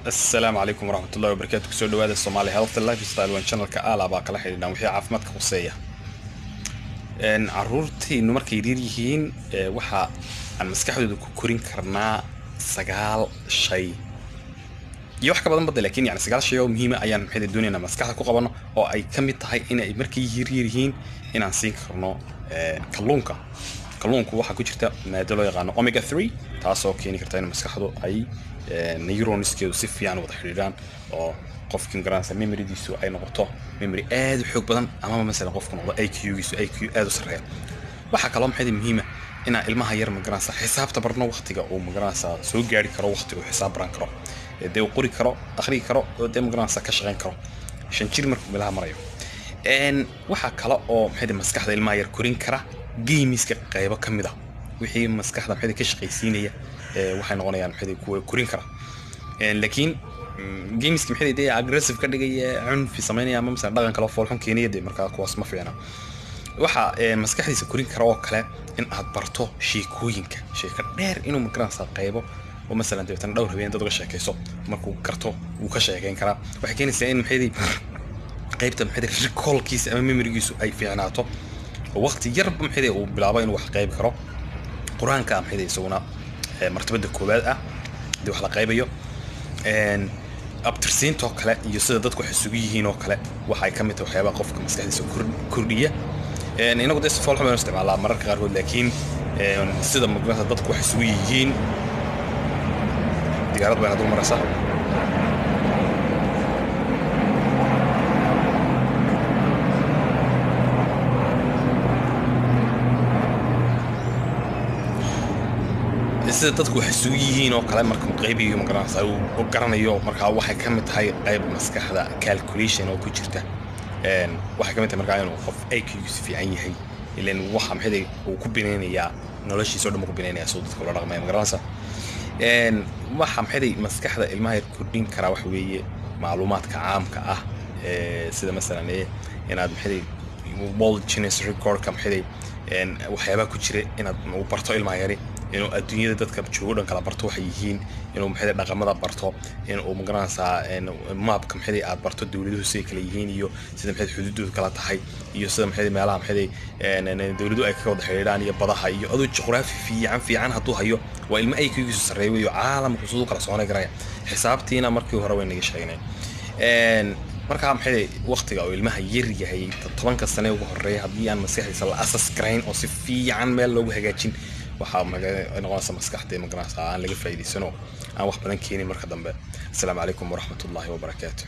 Asalaamu calaykum waraxmatullahi wabarakaatu. Kusoo dhawaada Somali Health Lifestyle, waan channelka aalabaa kala xidhiidhaan wixii caafimaadka khuseeya. Caruurtaynu markay yaryar yihiin, waxa aan maskaxdooda ku korin karnaa 9 shay iyo wax ka badan badda, laakiin yani 9 shay oo muhiima ayaan maxay doonaynaa maskaxda ku qabano, oo ay ka mid tahay inay markay yaryar yihiin inaan siin karno kalluunka. Kalluunku waxaa ku jirta maado loo yaqaano omega 3, taasoo keeni karta in maskaxdu ay neuronskeedu si fiican wada xidhiidhaan, oo qofkii garanaysa memorydiisu ay noqoto memory aad u xoog badan, amaba masalan qofku noqdo IQ-giisu IQ aad u sarreeya. Waxaa kaloo maxay muhiima inaan ilmaha yar magaranaysa xisaabta barno waqtiga uu magaranaysa soo gaari karo, waqti uu xisaab baran karo, dee uu qori karo, akhriyi karo, oo dee magaranaysa ka shaqayn karo 5 jir markuu meelaha marayo. Waxaa kale oo maxay maskaxda ilmaha yar korin kara gameska qaybo ka mid ah, wixii maskaxda maxay ka shaqaysiinaya, waxay noqonayaan maxay kuwa korin kara. Laakiin gameska maxay dee aggressive ka dhigaya, cunfi sameynaya, ama masalan dhaqan kale oo foolxun keenaya, dee markaa kuwaas ma fiicna. Waxa maskaxdiisa korin kara oo kale in aad barto sheekooyinka, sheeko dheer inuu magaranaysa qaybo oo masalan dabeetana dhowr habeen dad uga sheekayso, markuu garto wuu ka sheekeyn karaa. Waxay keenaysaa in maxay qaybta maxay recallkiisa ama memorygiisu ay fiicnaato, oo waqti yarba maxay uu bilaabo inuu wax qaybi karo. Qur-aanka maxay isaguna martabada koowaad ah hadii wax la qaybayo. Abtirsiintoo kale iyo sida dadku wax isugu yihiin oo kale waxay ka mid tahay waxyaabaha qofka maskaxdiisa kordhiya. Inagu dee si fool xun baynu isticmaalaa mararka qaarkood, laakiin sida magaranaysa dadku wax isugu yihiin, diyaarad bayna dul maraysaa. Sida dadku wax isugu yihiin oo kale marka uu qaybiyo magaranaysa uu garanayo, markaa waxay ka mid tahay qayb maskaxda calculation oo ku jirta. Waxay ka mid tahay markaa inuu qof IQ-giisu fiican yahay, ileen waxa maxay uu ku binaynayaa noloshiisa oo dhan ku binaynayaa siduu dadka ula dhaqmaya magaranaysa. Waxa maxay maskaxda ilmaha yar kordhin karaa waxa weeye macluumaadka caamka ah, sida masalan inaad maxay World Guinness Recordka maxay waxyaabaha ku jira inaad u barto ilmaha yari, inuu adduunyada dadka joogo dhan kala barto waxay yihiin, inuu maxay dhaqamada barto, inuu magaranaysaa maapka maxay aad barto dowladuhu siday kala yihiin, iyo sida maxay xuduudoodu kala tahay, iyo sida maxay meelaha maxay dowladuhu ay ka wada xiriiraan, iyo badaha, iyo aduu juqraafi fiican fiican hadduu hayo, waa ilmo IQ-giisu sarreeyo iyo caalamku siduu kala soconay garaya. Xisaabtiina markii hore way naga sheegnay. Markaa maxay waqtiga uu ilmaha yar yahay 10 sane ugu horeeya, haddii aan maskaxdiisa la asas garayn oo si fiican meel loogu hagaajin, waxaa noqonaysa maskaxda magaranaysa aan laga faa'iidaysano, aan wax badan keenin marka dambe. Asalaamu calaykum waraxmatullaahi wabarakaatu.